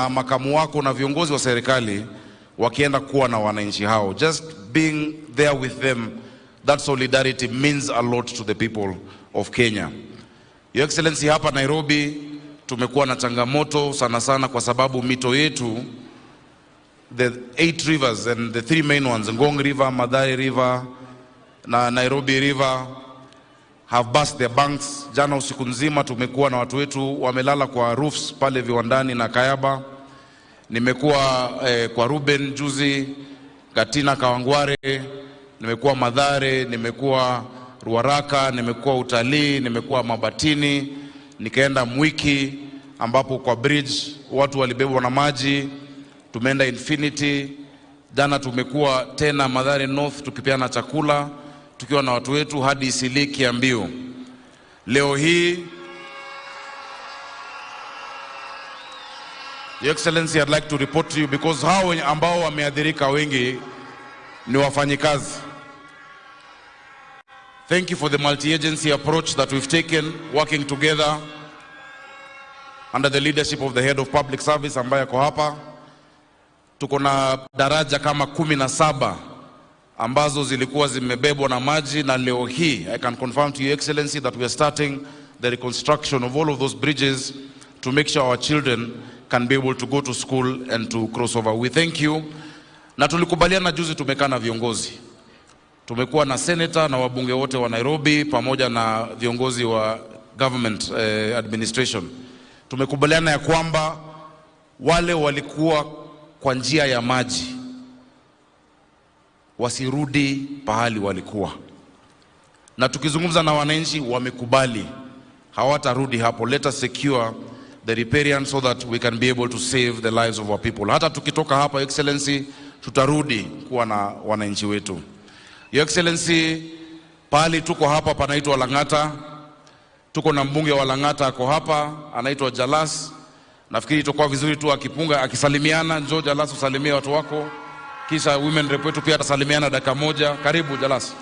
Makamu wako na viongozi wa serikali wakienda kuwa na wananchi hao. Just being there with them, that solidarity means a lot to the people of Kenya. Your Excellency, hapa Nairobi tumekuwa na changamoto sana sana kwa sababu mito yetu, the 8 rivers and the 3 main ones, Ngong River, Mathare River na Nairobi River, have burst their banks. Jana usiku nzima tumekuwa na watu wetu wamelala kwa roofs pale Viwandani na Kayaba. Nimekuwa kwa Ruben juzi, Gatina Kawangware, nimekuwa Mathare, nimekuwa Ruaraka, nimekuwa Utalii, nimekuwa Mabatini, nikaenda Mwiki ambapo kwa bridge watu walibebwa na maji. Tumeenda Infinity. Jana tumekuwa tena Mathare North tukipeana chakula tukiwa na watu wetu hadi Eastleigh Kiambiu. Leo hii, Your Excellency, I'd like to report to you because hao ambao wameathirika wengi ni wafanyikazi. Thank you for the multi-agency approach that we've taken, working together under the leadership of the head of public service ambaye ako hapa. Tuko na daraja kama 17 ambazo zilikuwa zimebebwa na maji, na leo hii I can confirm to Your Excellency that we are starting the reconstruction of all of those bridges to make sure our children can be able to go to school and to cross over. We thank you. Na tulikubaliana juzi, tumekaa na viongozi, tumekuwa na senator na wabunge wote wa Nairobi pamoja na viongozi wa government administration. Tumekubaliana ya kwamba wale walikuwa kwa njia ya maji wasirudi pahali walikuwa, na tukizungumza na wananchi wamekubali hawatarudi hapo. Let us secure the riparian so that we can be able to save the lives of our people. Hata tukitoka hapa, Excellency, tutarudi kuwa na wananchi wetu. Your Excellency, pahali tuko hapa panaitwa Lang'ata. Tuko na mbunge wa Lang'ata ako hapa, anaitwa Jalas. Nafikiri itakuwa vizuri tu akipunga akisalimiana. Njoo Jalas usalimie watu wako, kisha women rep wetu pia atasalimiana dakika moja. Karibu Jalas.